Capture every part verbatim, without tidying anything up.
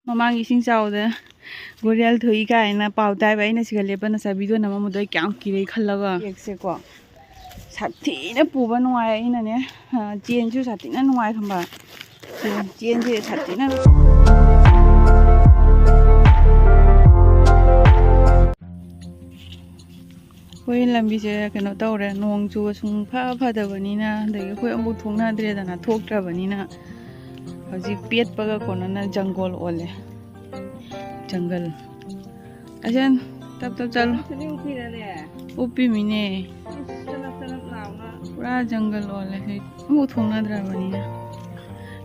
ꯃꯃꯥꯡꯒꯤ ꯏꯁꯤꯡ ꯆꯥꯎꯕꯗ ꯒꯣꯔꯤꯌꯥꯜ ꯊꯣꯛꯏ ꯀꯥꯏꯅ ꯄꯥꯎ ꯇꯥꯏꯕ꯫ ꯑꯩꯅ ꯁꯤꯒ ꯂꯦꯞꯄ ꯅꯁꯥ ꯚꯤꯗꯤꯑꯣ ꯅꯝꯃꯝꯕꯗꯣ ꯑꯩ ꯀꯌꯥꯝ ꯀꯤꯔꯦ ꯈꯜꯂꯒ꯫ ꯌꯦꯛꯁꯦꯀꯣ꯫ ꯁꯥꯊꯤꯅ ꯄꯨꯕ ꯅꯨꯡꯉꯥꯏ꯫ ꯑꯩꯅꯅꯦ, ꯑ, ꯆꯦꯟꯁꯨ ꯁꯥꯊꯤꯅ ꯅꯨꯡꯉꯥꯏ ꯈꯪꯕ꯫ ꯆꯦꯟ-, ꯆꯦꯟꯁꯦ ꯁꯥꯊꯤꯅ꯫ ꯑꯩꯈꯣꯏ ꯂꯝꯕꯤꯁꯦ ꯀꯩꯅꯣ ꯇꯧꯔꯦ, ꯅꯣꯡ ꯆꯨꯕ ꯁꯨꯡ ꯐ ꯐꯗꯕꯅꯤꯅ, ꯑꯗꯒꯤ ꯑꯩꯈꯣꯏ ꯑꯃꯨꯛ ꯊꯣꯛꯅꯗ꯭ꯔꯦꯗꯅ, ꯊꯣꯛꯇ꯭ꯔꯕꯅꯤꯅ ꯍꯧꯖꯤꯛ ꯄꯦꯠꯄꯒ ꯀꯣꯟꯅꯅ ꯖꯪꯒꯜ ꯑꯣꯜꯂꯦ꯫ ꯖꯪꯒꯜ꯫ ꯑꯁꯦꯟ, ꯇꯞ ꯇꯞ ꯆꯠꯂꯣ꯫ ꯎꯞꯄꯤꯃꯤꯅꯦ꯫ ꯄꯨꯔꯥ ꯖꯪꯒꯜ ꯑꯣꯜꯂꯦ꯫ ꯑꯃꯨꯛ ꯊꯣꯛꯅꯗ꯭ꯔꯕꯅꯤꯅ꯫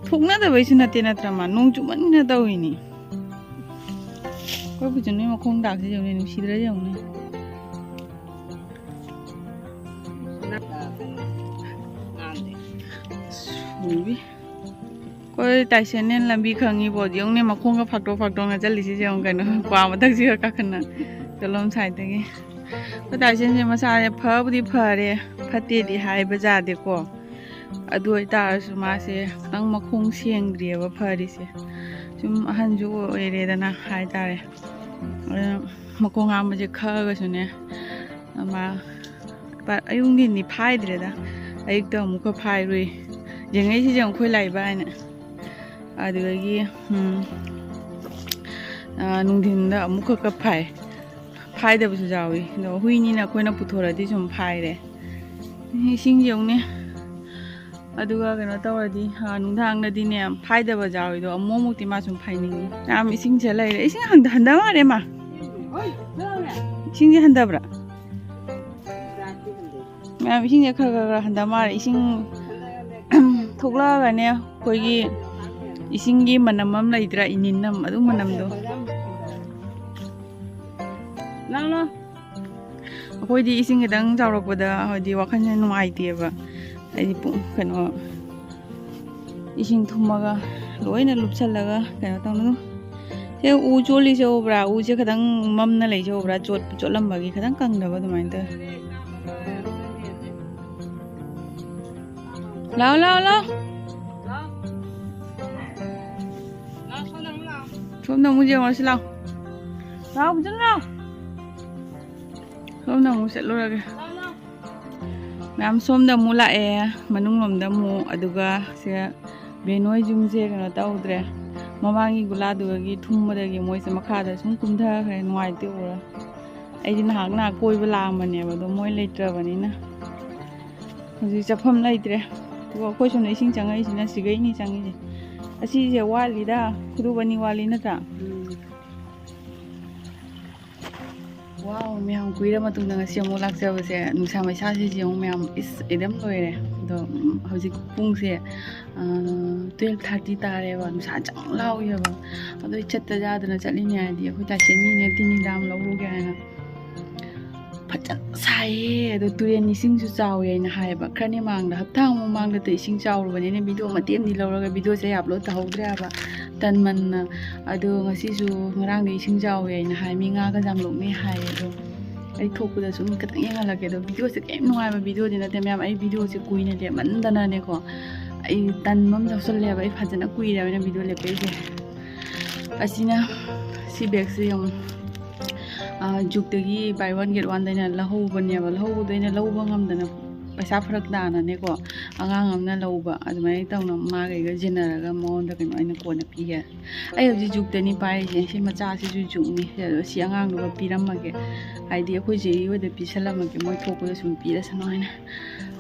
ꯊꯣꯛꯅꯗꯕꯩꯁꯨ ꯅꯠꯇꯦ, ꯅꯠꯇ꯭ꯔ ꯃꯥ? ꯅꯣꯡ ꯆꯨꯃꯟꯅ ꯇꯧꯔꯤꯅꯤ꯫ ꯑꯩꯈꯣꯏ ꯄꯨꯆꯟ ꯅꯣꯏ ꯃꯈꯣꯡ ꯗꯥꯛꯁꯤ ꯌꯦꯡꯉꯨꯅꯦ, ꯅꯨꯡꯁꯤꯗ꯭ꯔꯥ ꯌꯦꯡꯉꯨꯅꯦ꯫ ꯁꯨꯕꯤ꯫ ꯑꯩꯈꯣꯏ ꯇꯥꯏꯁꯟꯅꯦ ꯂꯝꯕꯤ ꯈꯪꯉꯤꯕꯣ, ꯌꯦꯡꯉꯨꯅꯦ, ꯃꯈꯣꯡꯒ ꯐꯥꯛꯇꯣꯛ ꯐꯥꯛꯇꯣꯛꯅ ꯆꯠꯂꯤꯁꯤ ꯌꯦꯡꯉꯨ ꯀꯩꯅꯣ, ꯀ꯭ꯋꯥ ꯃꯊꯛꯁꯤꯒ ꯀꯥꯈꯠꯅ꯫ ꯆꯠꯂꯣꯝ ꯁꯥꯏꯗꯇꯒꯤ꯫ ꯑꯩꯈꯣꯏ ꯇꯥꯏꯁꯟꯁꯦ ꯃꯁꯥꯁꯦ ꯐꯕꯨꯗꯤ ꯐꯔꯦ, ꯐꯠꯇꯦꯗꯤ ꯍꯥꯏꯕ ꯌꯥꯗꯦꯀꯣ꯫ ꯑꯗꯨ ꯑꯣꯏꯇꯥꯔꯁꯨ ꯃꯥꯁꯦ ꯈꯤꯇꯪ ꯃꯈꯣꯡ ꯁꯦꯡꯗ꯭ꯔꯤꯑꯕ ꯐꯔꯤꯁꯦ꯫ ꯁꯨꯝ ꯑꯍꯟꯁꯨ ꯑꯣꯏꯔꯦꯗꯅ ꯍꯥꯏꯇꯥꯔꯦ꯫ ꯑꯗꯨꯅ ꯃꯈꯣꯡ ꯍꯥꯝꯕꯁꯦ ꯈꯛꯑꯒꯁꯨꯅꯦ, ꯃꯥ ꯄ-, ꯑꯌꯨꯛ ꯅꯨꯡꯊꯤꯟꯗꯤ ꯐꯥꯏꯗ꯭ꯔꯦꯗ꯫ ꯑꯌꯨꯛꯇ ꯑꯃꯨꯛꯀ ꯐꯥꯏꯔꯨꯏ꯫ ꯌꯦꯡꯉꯛꯏꯁꯤꯁꯦ ꯑꯃꯨꯛ ꯑꯩꯈꯣꯏ ꯂꯥꯛꯏꯕ ꯍꯥꯏꯅ꯫ ꯑꯗꯨꯗꯒꯤ, ꯎꯝ, ꯑ, ꯅꯨꯡꯊꯤꯟꯗ ꯑꯃꯨꯛꯈꯛꯀ ꯐꯥꯏ꯫ ꯐꯥꯏꯗꯕꯁꯨ ꯌꯥꯎꯏ꯫ ꯑꯗꯣ ꯍꯨꯏꯅꯤꯅ ꯑꯩꯈꯣꯏꯅ ꯄꯨꯊꯣꯔꯗꯤ ꯁꯨꯝ ꯐꯥꯏꯔꯦ꯫ ꯏꯁꯤꯡ ꯌꯦꯡꯉꯨꯅꯦ꯫ ꯑꯗꯨꯒ ꯀꯩꯅꯣ ꯇꯧꯔꯗꯤ, ꯑ, ꯅꯨꯡꯗꯥꯡꯗꯗꯤꯅꯦ, ꯐꯥꯏꯗꯕ ꯌꯥꯎꯏꯗꯣ, ꯑꯃꯨꯛ ꯑꯃꯨꯛꯇꯤ ꯃꯥ ꯁꯨꯝ ꯐꯥꯏꯅꯤꯡꯉꯤ꯫ ꯌꯥꯝ ꯏꯁꯤꯡꯁꯦ ꯂꯩꯔꯦ꯫ ꯏꯁꯤꯡ ꯍꯟꯊ-, ꯍꯟꯊ ꯃꯥꯜꯂꯦ ꯃꯥ꯫ ꯏꯁꯤꯡꯁꯦ ꯍꯟꯊꯕ꯭ꯔꯥ? ꯃꯌꯥꯝ ꯏꯁꯤꯡꯁꯦ ꯈꯔ ꯈꯔ ꯈꯔ ꯍꯟꯊ ꯃꯥꯜꯂꯦ꯫ ꯏꯁꯤꯡ ꯊꯣꯛꯂꯛꯑꯒꯅꯦ, ꯑꯩꯈꯣꯏꯒꯤ ꯏꯁꯤꯡꯒꯤ ꯃꯅꯝ ꯑꯃ ꯂꯩꯇ꯭ꯔꯥ? ꯏꯅꯤꯟ ꯑꯃ, ꯑꯗꯨ ꯃꯅꯝꯗꯣ꯫ ꯂꯥꯛꯑꯣ, ꯂꯥꯛꯑꯣ꯫ ꯑꯩꯈꯣꯏꯗꯤ ꯏꯁꯤꯡ ꯈꯤꯇꯪ ꯆꯥꯎꯔꯛꯄꯗ ꯍꯥꯏꯗꯤ ꯋꯥꯈꯜꯁꯦ ꯅꯨꯡꯉꯥꯏꯇꯦꯕ꯫ ꯍꯥꯏꯗꯤ ꯄꯨꯡ, ꯀꯩꯅꯣ, ꯏꯁꯤꯡ ꯊꯨꯝꯃꯒ ꯂꯣꯏꯅ ꯂꯨꯞꯁꯜꯂꯒ ꯀꯩꯅꯣ ꯇꯧꯅ꯫ ꯁꯦ ꯎ ꯆꯣꯠꯂꯤꯁꯦ ꯎꯕ꯭ꯔꯥ? ꯎꯁꯦ ꯈꯤꯇꯪ ꯃꯝꯅ ꯂꯩꯁꯦ ꯎꯕ꯭ꯔꯥ? ꯆꯣꯠ-, ꯆꯣꯠꯂꯝꯕꯒꯤ ꯈꯤꯇꯪ ꯀꯪꯗꯕ ꯑꯗꯨꯃꯥꯏꯅ ꯇꯧꯋꯦ꯫ ꯂꯥꯛꯑꯣ, ꯂꯥꯛꯑꯣ, ꯂꯥꯛꯑꯣ꯫ ꯁꯣꯝꯗ ꯑꯃꯨꯛ ꯌꯦꯡꯉꯨꯔꯁꯤ ꯂꯥꯎ꯫ ꯂꯥꯎ, ꯐꯖꯅ ꯂꯥꯎ꯫ ꯁꯣꯝꯗ ꯑꯃꯨꯛ ꯆꯠꯂꯨꯔꯒꯦ꯫ ꯃꯌꯥꯝ ꯁꯣꯝꯗ ꯑꯃꯨꯛ ꯂꯥꯛꯑꯦ, ꯃꯅꯨꯡ ꯂꯣꯝꯗ ꯑꯃꯨꯛ, ꯑꯗꯨꯒ ꯁꯦ ꯕꯦꯅꯣꯏ ꯌꯨꯝꯁꯦ ꯀꯩꯅꯣ ꯇꯧꯗ꯭ꯔꯦ꯫ ꯃꯃꯥꯡꯒꯤ ꯒꯨꯂꯥꯗꯨꯗꯒꯤ ꯊꯨꯝꯕꯗꯒꯤ ꯃꯣꯏꯁꯦ ꯃꯈꯥꯗ ꯁꯨꯝ ꯀꯨꯝꯊꯈ꯭ꯔꯦ, ꯅꯨꯡꯉꯥꯏꯇꯦ ꯎꯔ꯫ ꯑꯩꯗꯤ ꯅꯍꯥꯛ ꯅꯍꯥꯛ ꯀꯣꯏꯕ ꯂꯥꯛꯑꯝꯕꯅꯦꯕ, ꯑꯗꯣ ꯃꯣꯏ ꯂꯩꯇ꯭ꯔꯕꯅꯤꯅ ꯍꯧꯖꯤꯛ ꯆꯠꯐꯝ ꯂꯩꯇ꯭ꯔꯦ꯫ ꯑꯗꯨꯒ ꯑꯩꯈꯣꯏ ꯁꯣꯝꯗ ꯏꯁꯤꯡ ꯆꯪꯉꯛꯏꯁꯤꯅ ꯁꯤꯒꯩꯅꯤ ꯆꯪꯉꯤꯁꯦ꯫ ꯑꯁꯤꯁꯦ ꯋꯥꯠꯂꯤꯗ, ꯐꯨꯔꯨꯞ ꯑꯅꯤ ꯋꯥꯠꯂꯤ ꯅꯠꯇ꯭ꯔꯥ? ꯎꯝ꯫ ꯋꯥꯎ, ꯃꯌꯥꯝ ꯀꯨꯏꯔ ꯃꯇꯨꯡꯗ ꯉꯁꯤ ꯑꯃꯨꯛ ꯂꯥꯛꯆꯕꯁꯦ꯫ ꯅꯨꯡꯁꯥ ꯃꯩꯁꯥꯁꯤꯁꯨ ꯌꯦꯡꯉꯨ ꯃꯌꯥꯝ, ꯏꯁ, ꯑꯩꯗꯝ ꯂꯣꯏꯔꯦ꯫ ꯑꯗꯣ, ꯎꯝ, ꯍꯧꯖꯤꯛ ꯄꯨꯡꯁꯦ, ꯑ, twelve thirty ꯇꯥꯔꯦꯕ, ꯅꯨꯡꯁꯥ ꯆꯪ ꯂꯥꯎꯋꯦꯕ꯫ ꯑꯗꯣ ꯑꯩ ꯆꯠꯇ ꯌꯥꯗꯅ ꯆꯠꯂꯤꯅꯦ, ꯍꯥꯏꯗꯤ ꯑꯩꯈꯣꯏ ꯇꯥꯏꯁꯟꯒꯤꯅꯦ ꯇꯤꯅꯤꯗꯥꯝ ꯂꯧꯔꯨꯒꯦ ꯍꯥꯏꯅ꯫ ꯐꯖꯅ ꯁꯥꯏꯌꯦ꯫ ꯑꯗꯣ ꯇꯨꯔꯦꯟ ꯏꯁꯤꯡꯁꯨ ꯆꯥꯎꯋꯦ ꯍꯥꯏꯅ ꯍꯥꯏꯌꯦꯕ꯫ ꯈꯔꯅꯤ ꯃꯃꯥꯡꯗ, ꯍꯞꯇꯥ ꯑꯃ ꯃꯃꯥꯡꯗ ꯏꯁꯤꯡ ꯆꯥꯎꯔꯨꯕꯅꯤꯅ ꯚꯤꯗꯤꯑꯣ ꯃꯇꯦꯛ ꯑꯃꯗꯤ ꯂꯧꯔꯒ ꯚꯤꯗꯤꯑꯣꯁꯦ ꯑꯩ ꯑꯞꯂꯣꯗ ꯇꯧꯍꯧꯗ꯭ꯔꯦ ꯍꯥꯏꯕ, ꯇꯟꯃꯟꯅ꯫ ꯑꯗꯣ ꯉꯁꯤꯁꯨ, ꯉꯔꯥꯡꯗꯤ ꯏꯁꯤꯡ ꯆꯥꯎꯋꯦ ꯍꯥꯏꯅ ꯍꯥꯏ, ꯃꯤ ꯉꯥꯒ ꯌꯥꯝ ꯂꯣꯛꯅꯩ ꯍꯥꯏꯌꯦ꯫ ꯑꯗꯣ ꯑꯩ ꯊꯣꯛꯄꯗ ꯁꯨꯝ ꯈꯤꯇꯪ ꯌꯦꯡꯍꯜꯂꯛꯀꯦ꯫ ꯑꯗꯣ ꯚꯤꯗꯤꯑꯣꯁꯦ ꯀꯔꯤꯝ ꯅꯨꯡꯉꯥꯏꯕ ꯚꯤꯗꯤꯑꯣꯗꯤ ꯅꯠꯇꯦ ꯃꯌꯥꯝ, ꯑꯩ ꯚꯤꯗꯤꯑꯣꯁꯦ ꯀꯨꯏꯅ ꯂꯦꯞꯃꯟꯗꯅꯅꯦꯀꯣ, ꯑꯩ ꯇꯟꯕ ꯑꯃ ꯌꯥꯎꯁꯜꯂꯦꯕ꯫ ꯑꯩ ꯐꯖꯅ ꯀꯨꯏꯔꯦꯕ ꯑꯩꯅ ꯚꯤꯗꯤꯑꯣ ꯂꯦꯞꯄꯛꯏꯁꯦ꯫ ꯑꯁꯤꯅ, ꯁꯤ ꯕꯦꯒꯁꯦ ꯌꯦꯡꯉꯨ꯫ ꯑꯥ, ꯖꯨꯛꯇꯒꯤ buy one get one ꯗ ꯑꯩꯅ ꯂꯧꯍꯧꯕꯅꯦꯕ꯫ ꯂꯧꯍꯧꯕꯗꯣ ꯑꯩꯅ ꯂꯧꯕ ꯉꯝꯗꯅ ꯄꯩꯁꯥ ꯐꯔꯛ ꯇꯥꯅꯅꯦꯀꯣ, ꯑꯉꯥꯡ ꯑꯃꯅ ꯂꯧꯕ꯫ ꯑꯗꯨꯃꯥꯏꯅ ꯇꯧꯅ ꯃꯥꯒ ꯑꯩꯒ ꯌꯦꯟꯅꯔꯒ ꯃꯉꯣꯟꯗ ꯀꯩꯅꯣ ꯑꯩꯅ ꯀꯣꯟꯅ ꯄꯤꯒꯦ꯫ ꯑꯩ ꯍꯧꯖꯤꯛ ꯖꯨꯛꯇꯅꯤ ꯄꯥꯏꯔꯤꯁꯦ꯫ ꯁꯤ ꯃꯆꯥꯁꯤꯁꯨ ꯖꯨꯛꯅꯤ꯫ ꯑꯗꯣ ꯁꯤ ꯑꯉꯥꯡꯗꯨꯒ ꯄꯤꯔꯝꯃꯒꯦ, ꯍꯥꯏꯗꯤ ꯑꯩꯈꯣꯏ ꯆꯦꯒꯤ ꯑꯣꯏꯗ ꯄꯤꯁꯜꯂꯝꯃꯒꯦ, ꯃꯣꯏ ꯊꯣꯛꯄꯗ ꯁꯨꯝ ꯄꯤꯔꯁꯅꯨ ꯍꯥꯏꯅ꯫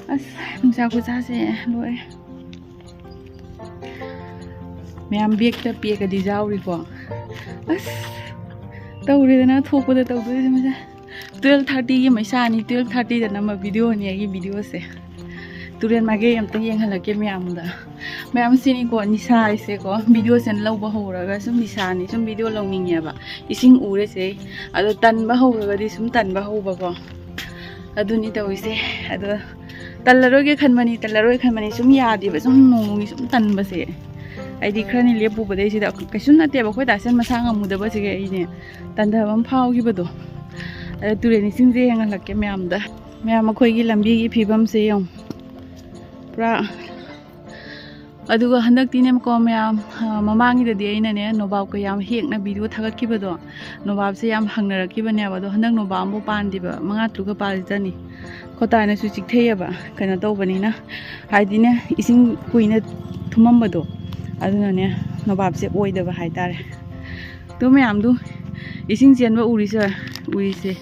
ꯑꯁ, ꯅꯨꯡꯁꯥ ꯈꯨꯠꯁꯥꯁꯦ ꯂꯣꯏꯔꯦ꯫ ꯃꯌꯥꯝ ꯕꯦꯒꯇ ꯄꯦꯛꯀꯗꯤ ꯌꯥꯎꯔꯤꯀꯣ꯫ ꯑꯁ, ꯇꯧꯔꯦꯗꯅ, ꯊꯣꯛꯄꯗ ꯇꯧꯗꯣꯏꯁꯦ ꯃꯁꯦ꯫ Twelve thirty ꯒꯤ ꯃꯩꯁꯥꯅꯤ, twelve thirty ꯗ ꯅꯝꯕ ꯚꯤꯗꯤꯑꯣꯅꯤ ꯑꯩꯒꯤ ꯚꯤꯗꯤꯑꯣꯁꯦ꯫ ꯇꯨꯔꯦꯟ ꯃꯥꯏꯀꯩ ꯑꯝꯇ ꯌꯦꯡꯍꯜꯂꯛꯀꯦ ꯃꯌꯥꯝꯗ꯫ ꯃꯌꯥꯝ ꯁꯤꯅꯤꯀꯣ ꯅꯤꯁꯥ ꯍꯥꯏꯁꯦꯀꯣ, ꯚꯤꯗꯤꯑꯣꯁꯦ ꯂꯧꯕ ꯍꯧꯔꯒ ꯁꯨꯝ ꯅꯤꯁꯥꯅꯤ, ꯁꯨꯝ ꯚꯤꯗꯤꯑꯣ ꯂꯧꯅꯤꯡꯉꯦꯕ꯫ ꯏꯁꯤꯡ ꯎꯔꯦꯁꯦ꯫ ꯑꯗꯣ ꯇꯟꯕ ꯍꯧꯔꯒꯗꯤ ꯁꯨꯝ ꯇꯟꯕ ꯍꯧꯕꯀꯣ꯫ ꯑꯗꯨꯅꯤ ꯇꯧꯔꯤꯁꯦ꯫ ꯑꯗꯣ ꯇꯜꯂꯔꯣꯏꯒꯦ ꯈꯟꯕꯅꯤ, ꯇꯜꯂꯔꯣꯏꯒꯦ ꯈꯟꯕꯅꯤ, ꯁꯨꯝ ꯌꯥꯗꯦꯕ, ꯁꯨꯝ ꯅꯣꯡꯃꯒꯤ ꯁꯨꯝ ꯇꯟꯕꯁꯦ꯫ ꯑꯩꯗꯤ ꯈꯔꯅꯤ ꯂꯦꯞꯄꯨꯕꯗꯩ ꯁꯤꯗ ꯀꯩꯁꯨꯝ ꯅꯠꯇꯦꯕ, ꯑꯩꯈꯣꯏ ꯗꯥꯁꯟ ꯃꯁꯥ ꯉꯝꯃꯨꯗꯕꯁꯤꯒꯤ ꯑꯩꯅꯦ ꯇꯟꯊꯕ ꯑꯃ ꯐꯥꯎꯈꯤꯕꯗꯣ꯫ ꯑꯗ ꯇꯨꯔꯦꯟ ꯏꯁꯤꯡꯁꯦ ꯌꯦꯡꯍꯜꯂꯛꯀꯦ ꯃꯌꯥꯝꯗ꯫ ꯃꯌꯥꯝ, ꯑꯩꯈꯣꯏꯒꯤ ꯂꯝꯕꯤꯒꯤ ꯐꯤꯕꯝꯁꯦ ꯌꯦꯡꯉꯨ, ꯄꯨꯔꯥ ꯑꯗꯨꯒ ꯍꯟꯗꯛꯇꯤꯅꯦꯀꯣ ꯃꯌꯥꯝ, ꯑ, ꯃꯃꯥꯡꯒꯤꯗꯗꯤ ꯑꯩꯅꯅꯦ ꯅꯣꯕꯥꯞꯀ ꯌꯥꯝ ꯍꯦꯛꯅ ꯚꯤꯗꯤꯑꯣ ꯊꯥꯒꯠꯈꯤꯕꯗꯣ, ꯅꯣꯕꯥꯞꯁꯦ ꯌꯥꯝ ꯍꯪꯅꯔꯛꯈꯤꯕꯅꯦꯕ꯫ ꯑꯗꯣ ꯍꯟꯗꯛ ꯅꯣꯕꯥꯞ ꯑꯃꯐꯥꯎ ꯄꯥꯟꯗꯦꯕ, ꯃꯉꯥ ꯇꯔꯨꯛꯀ ꯄꯥꯜꯂꯤꯖꯥꯠꯅꯤ꯫ ꯈꯣꯇꯥꯅꯁꯨ ꯆꯤꯛꯊꯩꯑꯕ, ꯀꯩꯅꯣ ꯇꯧꯕꯅꯤꯅ, ꯍꯥꯏꯗꯤꯅꯦ, ꯏꯁꯤꯡ ꯀꯨꯏꯅ ꯊꯨꯝꯃꯝꯕꯗꯣ, ꯑꯗꯨꯅꯅꯦ ꯅꯣꯕꯥꯞꯁꯦ ꯑꯣꯏꯗꯕ ꯍꯥꯏꯇꯥꯔꯦ꯫ ꯑꯗꯨ ꯃꯌꯥꯝꯗꯨ, ꯏꯁꯤꯡ ꯆꯦꯟꯕ ꯎꯔꯤꯁꯦ, ꯎꯔꯤꯁꯦ,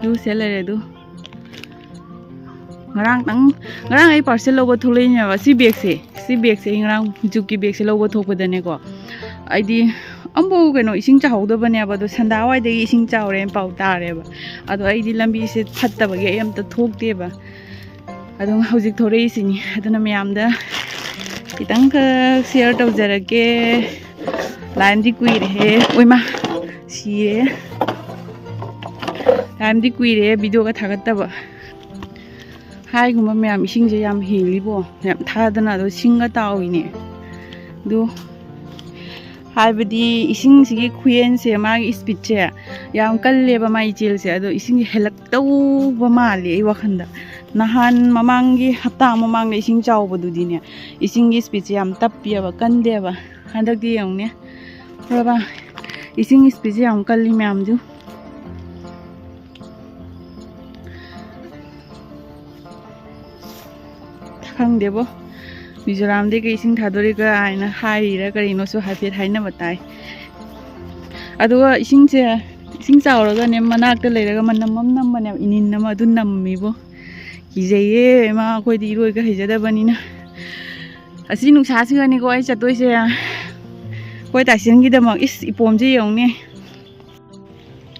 ꯑꯗꯨ ꯁꯦ ꯂꯩꯔꯦ ꯑꯗꯨ꯫ ꯉꯔꯥꯡꯇꯪ, ꯉꯔꯥꯡ ꯑꯩ ꯄꯥꯔꯁꯦꯜ ꯂꯧꯕ ꯊꯣꯛꯂꯛꯏꯅꯦꯕ꯫ ꯁꯤ ꯕꯦꯒꯁꯦ, ꯁꯤ ꯕꯦꯒꯁꯦ ꯑꯩ ꯉꯔꯥꯡ ꯖꯨꯛꯀꯤ ꯕꯦꯒꯁꯦ ꯂꯧꯕ ꯊꯣꯛꯄꯗꯅꯦꯀꯣ, ꯑꯩꯗꯤ ꯑꯝꯐꯥꯎ ꯀꯩꯅꯣ ꯏꯁꯤꯡ ꯆꯥꯍꯧꯗꯕꯅꯦꯕ꯫ ꯑꯗꯣ ꯁꯟꯗꯥꯋꯥꯏꯗꯒꯤ ꯏꯁꯤꯡ ꯆꯥꯎꯔꯦꯅ ꯄꯥꯎ ꯇꯥꯔꯦꯕ꯫ ꯑꯗꯣ ꯑꯩꯗꯤ ꯂꯝꯕꯤꯁꯦ ꯐꯠꯇꯕꯒꯤ ꯑꯩ ꯑꯝꯇ ꯊꯣꯛꯇꯦꯕ꯫ ꯑꯗꯣ ꯍꯧꯖꯤꯛ ꯊꯣꯔꯛꯏꯁꯤꯅꯤ꯫ ꯑꯗꯨꯅ ꯃꯌꯥꯝꯗ ꯈꯤꯇꯪꯈꯛ ꯁꯤꯌꯔ ꯇꯧꯖꯔꯛꯀꯦ꯫ ꯂꯥꯏꯝꯗꯤ ꯀꯨꯏꯔꯦꯍꯦ꯫ ꯑꯣꯏꯃꯥ, ꯁꯤꯔꯦ꯫ ꯂꯥꯏꯝꯗꯤ ꯀꯨꯏꯔꯦ ꯚꯤꯗꯤꯑꯣꯒ ꯊꯥꯒꯠꯇꯕ꯫ ꯍꯥꯏꯒꯨꯝꯕ ꯃꯌꯥꯝ, ꯏꯁꯤꯡꯁꯦ ꯌꯥꯝ ꯍꯦꯜꯂꯤꯕꯣ, ꯌꯥꯝ ꯊꯥꯗꯅ꯫ ꯑꯗꯣ ꯁꯤꯡꯒ ꯇꯥꯎꯏꯅꯦ꯫ ꯑꯗꯣ ꯍꯥꯏꯕꯗꯤ ꯏꯁꯤꯡꯁꯤꯒꯤ ꯈꯨꯌꯦꯟꯁꯦ, ꯃꯥꯒꯤ ꯏꯁꯄꯤꯠꯁꯦ ꯌꯥꯝ ꯀꯜꯂꯦꯕ, ꯃꯥꯒꯤ ꯏꯆꯦꯜꯁꯦ꯫ ꯑꯗꯣ ꯏꯁꯤꯡꯁꯦ ꯍꯦꯜꯂꯛꯇꯧꯕ ꯃꯥꯜꯂꯤ ꯑꯩ ꯋꯥꯈꯜꯗ꯫ ꯅꯍꯥꯟ ꯃꯃꯥꯡꯒꯤ ꯍꯞꯇꯥ ꯃꯃꯥꯡꯗ ꯏꯁꯤꯡ ꯆꯥꯎꯕꯗꯨꯗꯤꯅꯦ, ꯏꯁꯤꯡꯒꯤ ꯏꯁꯄꯤꯠꯁꯦ ꯌꯥꯝ ꯇꯞꯄꯤꯑꯕ, ꯀꯟꯗꯦꯕ꯫ ꯍꯟꯗꯛꯇꯤ ꯌꯦꯡꯉꯨꯅꯦ, ꯄꯨꯔꯥ ꯏꯁꯤꯡ ꯏꯁꯄꯤꯠꯁꯦ ꯌꯥꯝ ꯀꯜꯂꯤ ꯃꯌꯥꯝꯁꯨ꯫ ꯈꯪꯗꯦꯕꯣ, ꯃꯤꯖꯣꯔꯥꯝꯗꯒꯤ ꯏꯁꯤꯡ ꯊꯥꯗꯣꯔꯛꯏ ꯀꯥꯏꯅ ꯍꯥꯏꯔꯤꯔꯥ ꯀꯔꯤꯅꯣꯁꯨ ꯍꯥꯏꯐꯦꯠ ꯍꯥꯏꯅꯕ ꯇꯥꯏ꯫ ꯑꯗꯨꯒ ꯏꯁꯤꯡꯁꯦ, ꯏꯁꯤꯡ ꯆꯥꯎꯔꯒꯅꯦ, ꯃꯅꯥꯛꯇ ꯂꯩꯔꯒ ꯃꯅꯝ ꯑꯃ ꯅꯝꯕꯅꯦꯕ, ꯏꯅꯤꯟ ꯑꯃ, ꯑꯗꯨ ꯅꯝꯃꯤꯕꯣ꯫ ꯀꯤꯖꯩꯌꯦ ꯏꯃꯥ, ꯑꯩꯈꯣꯏꯗꯤ ꯏꯔꯣꯏꯒ ꯍꯩꯖꯗꯕꯅꯤꯅ꯫ ꯑꯁꯤ ꯅꯨꯡꯁꯥꯁꯤꯒꯅꯤꯀꯣ ꯑꯩ ꯆꯠꯇꯣꯏꯁꯦ꯫ ꯑꯩꯈꯣꯏ ꯇꯥꯏꯁꯟꯒꯤꯗꯃꯛ꯫ ꯏꯁ, ꯏꯄꯣꯝꯁꯦ ꯌꯦꯡꯉꯨꯅꯦ꯫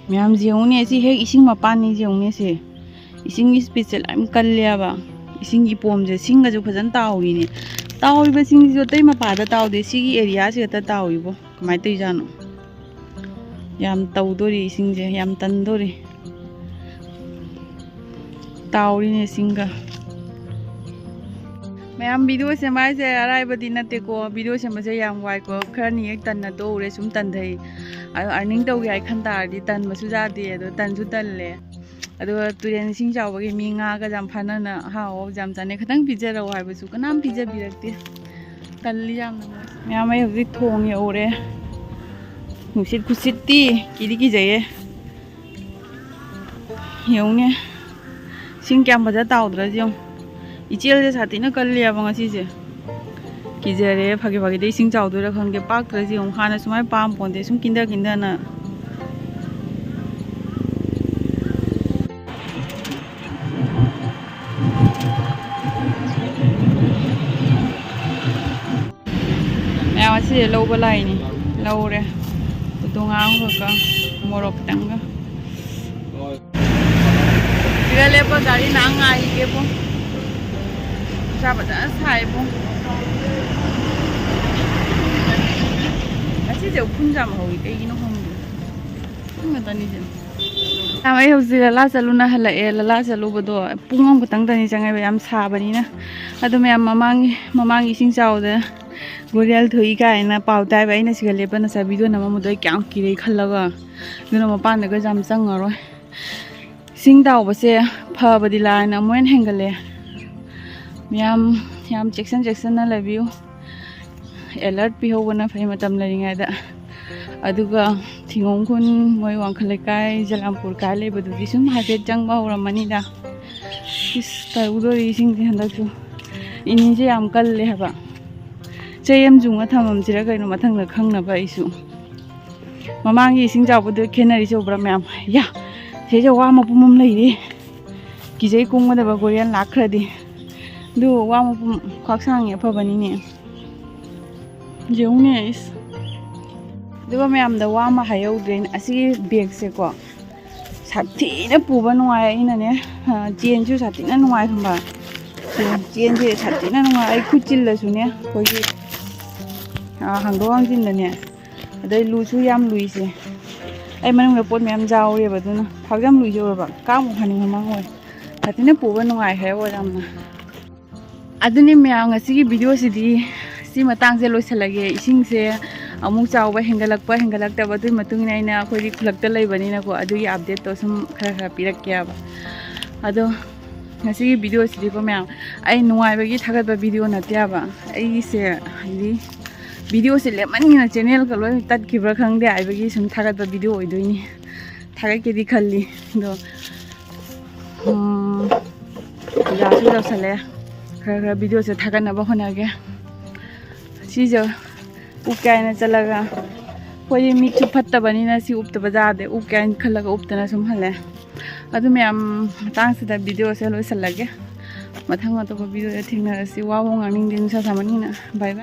ꯃꯌꯥꯝꯁꯦ ꯌꯦꯡꯉꯨꯅꯦ, ꯁꯤ ꯍꯦꯛ ꯏꯁꯤꯡ ꯃꯄꯥꯟꯅꯤ ꯌꯦꯡꯉꯨꯅꯦ꯫ ꯁꯦ, ꯏꯁꯤꯡꯒꯤ ꯏꯁꯄꯤꯠꯁꯦ ꯌꯥꯝ ꯀꯜꯂꯦꯕ꯫ ꯏꯁꯤꯡꯒꯤ ꯏꯄꯣꯝꯁꯦ ꯁꯤꯡꯒꯁꯨ ꯐꯖꯅ ꯇꯥꯎꯔꯤꯅꯦ꯫ ꯇꯥꯎꯔꯤꯕ ꯁꯤꯡꯁꯤꯁꯨ ꯑꯇꯩ ꯃꯄꯥꯗ ꯇꯥꯎꯗꯦ, ꯁꯤꯒꯤ ꯑꯦꯔꯤꯌꯥꯁꯤ ꯈꯛꯇ ꯇꯥꯎꯔꯤꯕꯣ꯫ ꯀꯃꯥꯏꯅ ꯇꯧꯔꯤꯖꯥꯠꯅꯣ? ꯌꯥꯝ ꯇꯧꯗꯣꯔꯤ ꯏꯁꯤꯡꯁꯦ, ꯌꯥꯝ ꯇꯟꯗꯣꯔꯤ꯫ ꯇꯥꯎꯔꯤꯅꯦ ꯏꯁꯤꯡꯒ꯫ ꯃꯌꯥꯝ, ꯚꯤꯗꯤꯑꯣ ꯁꯦꯝꯕ ꯍꯥꯏꯁꯦ ꯑꯔꯥꯏꯕꯗꯤ ꯅꯠꯇꯦꯀꯣ꯫ ꯚꯤꯗꯤꯑꯣ ꯁꯦꯝꯕꯁꯦ ꯌꯥꯝ ꯋꯥꯏꯀꯣ꯫ ꯈꯔꯅꯤ ꯍꯦꯛ ꯇꯟꯅ ꯇꯣꯛꯎꯔꯦ, ꯁꯨꯝ ꯇꯟꯊꯩ꯫ ꯑꯗꯣ ꯑꯥꯔꯅꯤꯡ ꯇꯧꯒꯦ ꯍꯥꯏ ꯈꯟ ꯇꯥꯔꯗꯤ ꯇꯟꯕꯁꯨ ꯌꯥꯗꯦ, ꯑꯗꯣ ꯇꯟꯁꯨ ꯇꯜꯂꯦ꯫ ꯑꯗꯨꯒ ꯇꯨꯔꯦꯟ ꯏꯁꯤꯡ ꯆꯥꯎꯕꯒꯤ ꯃꯤ ꯉꯥꯒ ꯌꯥꯝ ꯐꯥꯅꯅ ꯑꯍꯥꯎ ꯑꯍꯥꯎꯕꯁꯦ ꯌꯥꯝ ꯆꯥꯅꯩ꯫ ꯈꯤꯇꯪ ꯄꯤꯖꯔꯛꯑꯣ ꯍꯥꯏꯕꯁꯨ ꯀꯅꯥꯝ ꯄꯤꯖꯕꯤꯔꯛꯇꯦ꯫ ꯀꯜꯂꯤ ꯌꯥꯝꯅ ꯃꯣꯏ꯫ ꯃꯌꯥꯝ, ꯑꯩ ꯍꯧꯖꯤꯛ ꯊꯣꯡ ꯌꯧꯔꯦ꯫ ꯅꯨꯡꯁꯤꯠ ꯈꯨꯁꯤꯠꯇꯤ ꯀꯤꯗꯤ ꯀꯤꯖꯩꯌꯦ꯫ ꯌꯦꯡꯉꯨꯅꯦ, ꯏꯁꯤꯡ ꯀꯌꯥꯝ ꯐꯖ ꯇꯥꯎꯗ꯭ꯔꯁꯤ ꯌꯦꯡꯉꯨ꯫ ꯏꯆꯦꯜꯁꯦ ꯁꯥꯊꯤꯅ ꯀꯜꯂꯦꯕ ꯉꯁꯤꯁꯦ꯫ ꯀꯤꯖꯔꯦ, ꯐꯥꯒꯤ ꯐꯥꯒꯤꯗ ꯏꯁꯤꯡ ꯆꯥꯎꯗꯣꯏꯔꯥ ꯈꯪꯗꯦ꯫ ꯄꯥꯛꯇ꯭ꯔꯁꯤ ꯌꯦꯡꯉꯨ, ꯍꯥꯟꯅ ꯁꯨꯃꯥꯏꯅ ꯄꯥꯝ ꯄꯣꯟꯗꯦ, ꯁꯨꯝ ꯀꯤꯟꯗ ꯀꯤꯟꯗꯅ꯫ ꯃꯌꯥꯝ ꯑꯁꯤꯁꯦ ꯂꯧꯕ ꯂꯥꯛꯏꯅꯤ꯫ ꯂꯧꯔꯦ꯫ ꯎꯇꯣꯡ ꯉꯥ ꯑꯃꯈꯛꯀ ꯃꯣꯔꯣꯛ ꯈꯤꯇꯪꯒ꯫ ꯁꯤꯗ ꯂꯦꯞꯄ ꯒꯥꯔꯤ ꯉꯥꯏꯍꯥꯛ ꯉꯥꯏꯈꯤꯒꯦꯕꯨ꯫ ꯅꯨꯡꯁꯥ ꯐꯖꯅ ꯁꯥꯏꯕꯨ꯫ ꯉꯁꯤꯁꯦ ꯎꯐꯨꯟ ꯌꯥꯝ ꯍꯧꯋꯤ, ꯀꯩꯒꯤꯅꯣ ꯈꯪꯗꯦ꯫ ꯎꯐꯨꯟ ꯉꯥꯛꯇꯅꯤꯁꯦ꯫ ꯃꯌꯥꯝ, ꯑꯩ ꯍꯧꯖꯤꯛ ꯂꯂꯥ ꯆꯠꯂꯨꯅ ꯍꯜꯂꯛꯑꯦ꯫ ꯂꯂꯥ ꯆꯠꯂꯨꯕꯗꯣ ꯄꯨꯡ ꯑꯃꯈꯛꯇꯪꯗꯅꯤ ꯆꯪꯉꯦꯕ, ꯌꯥꯝ ꯁꯥꯕꯅꯤꯅ꯫ ꯑꯗꯣ ꯃꯌꯥꯝ, ꯃꯃꯥꯡꯒꯤ, ꯃꯃꯥꯡꯒꯤ ꯏꯁꯤꯡ ꯆꯥꯎꯕꯗ ꯒꯣꯔꯤꯌꯥꯜ ꯊꯣꯛꯏ ꯀꯥꯏꯅ ꯄꯥꯎ ꯇꯥꯏꯕ꯫ ꯑꯩꯅ ꯁꯤꯗ ꯂꯦꯞꯄ ꯅꯁꯥ ꯚꯤꯗꯤꯑꯣ ꯅꯝꯃꯝꯕꯗꯣ ꯑꯩ ꯀꯌꯥꯝ ꯀꯤꯔꯦ ꯈꯜꯂꯒ꯫ ꯑꯗꯨꯅ ꯃꯄꯥꯟꯗꯒ ꯌꯥꯝ ꯆꯪꯉꯔꯣꯏ꯫ ꯏꯁꯤꯡ ꯇꯥꯎꯕꯁꯦ ꯐꯕꯗꯤ ꯂꯥꯏꯅ ꯑꯃꯨꯛ ꯍꯦꯟꯅ ꯍꯦꯟꯒꯠꯂꯦ꯫ ꯃꯌꯥꯝ, ꯌꯥꯝ ꯆꯦꯛꯁꯤꯟ ꯆꯦꯛꯁꯤꯟꯅ ꯂꯩꯕꯤꯌꯨ꯫ ꯑꯦꯂꯔꯠ ꯄꯤꯍꯧꯕꯅ ꯐꯩ ꯃꯇꯝ ꯂꯩꯔꯤꯉꯩꯗ꯫ ꯑꯗꯨꯒ ꯊꯤꯡꯒꯣꯡ ꯈꯨꯟ, ꯃꯣꯏ ꯋꯥꯡꯈꯜ ꯂꯩꯀꯥꯏ, ꯖꯂꯥꯝꯄꯨꯔ ꯀꯥꯏ ꯂꯩꯕꯗꯨꯗꯤ ꯁꯨꯝ ꯍꯥꯏꯐꯦꯠ ꯆꯪꯕ ꯍꯧꯔꯝꯃꯅꯤꯗ꯫ ꯏꯁ, ꯇꯧꯗꯣꯔꯤ ꯏꯁꯤꯡꯁꯦ ꯍꯟꯗꯛꯁꯨ꯫ ꯏꯅꯤꯁꯦ ꯌꯥꯝ ꯀꯜꯂꯦ ꯍꯥꯏꯕ꯫ ꯆꯩ ꯑꯃ ꯆꯨꯡꯉ ꯊꯝꯃꯝꯁꯤꯔ ꯀꯩꯅꯣ, ꯃꯊꯪꯗ ꯈꯪꯅꯕ ꯑꯩꯁꯨ꯫ ꯃꯃꯥꯡꯒꯤ ꯏꯁꯤꯡ ꯆꯥꯎꯕꯗꯨ ꯈꯦꯠꯅꯔꯤꯁꯦ ꯎꯕ꯭ꯔꯥ ꯃꯌꯥꯝ? ꯌꯥ! ꯁꯤꯗꯩꯁꯤꯗ ꯋꯥ ꯃꯄꯨꯝ ꯑꯃ ꯂꯩꯔꯦ꯫ ꯀꯤꯖꯩ, ꯀꯨꯝꯒꯗꯕ ꯒꯣꯔꯤꯌꯥꯟ ꯂꯥꯛꯈ꯭ꯔꯗꯤ꯫ ꯑꯗꯨ ꯋꯥ ꯃꯄꯨꯝ ꯈ꯭ꯋꯥꯛ ꯁꯥꯡꯉꯤ, ꯑꯐꯕꯅꯤꯅꯦ꯫ ꯌꯦꯡꯉꯨꯅꯦ, ꯏꯁ꯫ ꯑꯗꯨꯒ ꯃꯌꯥꯝꯗ ꯋꯥ ꯑꯃ ꯍꯥꯏꯍꯧꯗ꯭ꯔꯦꯅꯦ꯫ ꯑꯁꯤꯒꯤ ꯕꯦꯒꯁꯦꯀꯣ, ꯁꯥꯊꯤꯅ ꯄꯨꯕ ꯅꯨꯡꯉꯥꯏ꯫ ꯑꯩꯅꯅꯦ, ꯑ, ꯆꯦꯟꯁꯨ ꯁꯥꯊꯤꯅ ꯅꯨꯡꯉꯥꯏ ꯈꯪꯕ꯭ꯔꯥ? ꯆꯦꯟ-, ꯆꯦꯟꯁꯦ ꯁꯥꯊꯤꯅ ꯅꯨꯡꯉꯥꯏ꯫ ꯑꯩ ꯈꯨꯠ ꯆꯤꯜꯂꯁꯨꯅꯦ, ꯑꯩꯈꯣꯏꯒꯤ, ꯑ, ꯍꯥꯡꯗꯣꯛ ꯍꯥꯡꯖꯤꯟꯗꯅꯦ꯫ ꯑꯗꯩ ꯂꯨꯁꯨ ꯌꯥꯝ ꯂꯨꯏꯁꯦ꯫ ꯑꯩ ꯃꯅꯨꯡꯗ ꯄꯣꯠ ꯃꯌꯥꯝ ꯌꯥꯎꯔꯦꯕ, ꯑꯗꯨꯅ ꯐꯥꯎꯖꯝ ꯂꯨꯏꯁꯦ ꯑꯣꯏꯔꯕ ꯀꯥꯡꯃꯨꯛ ꯍꯥꯅꯤꯡꯕ ꯃꯥꯡ ꯑꯣꯏ꯫ ꯁꯥꯊꯤꯅ ꯄꯨꯕ ꯅꯨꯡꯉꯥꯏꯈ꯭ꯔꯦ ꯑꯣ ꯌꯥꯝꯅ꯫ ꯑꯗꯨꯅꯤ ꯃꯌꯥꯝ, ꯉꯁꯤꯒꯤ ꯚꯤꯗꯤꯑꯣꯁꯤꯗꯤ ꯁꯤ ꯃꯇꯥꯡꯁꯦ ꯂꯣꯏꯁꯤꯜꯂꯒꯦ꯫ ꯏꯁꯤꯡꯁꯦ ꯑꯃꯨꯛ ꯆꯥꯎꯕ ꯍꯦꯟꯒꯠꯂꯛꯄ ꯍꯦꯟꯒꯠꯂꯛꯇꯕ, ꯑꯗꯨꯒꯤ ꯃꯇꯨꯡ ꯏꯟꯅ ꯑꯩꯅ, ꯑꯩꯈꯣꯏꯗꯤ ꯈꯨꯜꯂꯛꯇ ꯂꯩꯕꯅꯤꯅꯀꯣ, ꯑꯗꯨꯒꯤ ꯑꯞꯗꯦꯠꯇꯣ ꯁꯨꯝ ꯈꯔ ꯈꯔ ꯄꯤꯔꯛꯀꯦꯕ꯫ ꯑꯗꯣ ꯉꯁꯤꯒꯤ ꯚꯤꯗꯤꯑꯣꯁꯤꯗꯤꯀꯣ ꯃꯌꯥꯝ, ꯑꯩ ꯅꯨꯡꯉꯥꯏꯕꯒꯤ ꯊꯥꯒꯠꯄ ꯚꯤꯗꯤꯑꯣ ꯅꯠꯇꯦꯕ꯫ ꯑꯩꯁꯦ ꯍꯥꯏꯗꯤ ꯚꯤꯗꯤꯑꯣꯁꯦ ꯂꯦꯞꯃꯟꯒꯤꯅ ꯆꯦꯅꯦꯜꯒ ꯂꯣꯏ ꯇꯠꯈꯤꯕ꯭ꯔꯥ ꯈꯪꯗꯦ, ꯍꯥꯏꯕꯒꯤ ꯁꯨꯝ ꯊꯥꯒꯠꯄ ꯚꯤꯗꯤꯑꯣ ꯑꯣꯏꯗꯣꯏꯅꯤ꯫ ꯊꯥꯒꯠꯀꯦꯗꯤ ꯈꯜꯂꯤ ꯑꯗꯣ, ꯎꯝ, ꯌꯥꯁꯨ ꯌꯧꯁꯜꯂꯛꯑꯦ꯫ ꯈꯔ ꯈꯔ ꯚꯤꯗꯤꯑꯣꯁꯦ ꯊꯥꯒꯠꯅꯕ ꯍꯣꯠꯅꯒꯦ꯫ ꯁꯤꯁꯦ ꯎꯞꯀꯦ ꯍꯥꯏꯅ ꯆꯠꯂꯒ, ꯑꯩꯈꯣꯏꯗꯤ ꯃꯤꯠꯁꯨ ꯐꯠꯇꯕꯅꯤꯅ ꯁꯤ ꯎꯞꯇꯕ ꯌꯥꯗꯦ꯫ ꯎꯞꯀꯦ ꯍꯥꯏꯅ ꯈꯜꯂꯒ ꯎꯞꯇꯅ ꯁꯨꯝ ꯍꯜꯂꯦ꯫ ꯑꯗꯨ ꯃꯌꯥꯝ, ꯃꯇꯥꯡꯁꯤꯗ ꯚꯤꯗꯤꯑꯣꯁꯦ ꯂꯣꯏꯁꯤꯜꯂꯒꯦ꯫ ꯃꯊꯪ ꯑꯇꯣꯞꯄ ꯚꯤꯗꯤꯑꯣꯗ ꯊꯦꯡꯅꯔꯁꯤ꯫ ꯋꯥ ꯋꯥ ꯉꯥꯡꯅꯤꯡꯗꯦ, ꯅꯨꯡꯁꯥ ꯁꯥꯃꯟꯅꯤꯅ꯫ ꯕꯥꯏ ꯕꯥꯏ꯫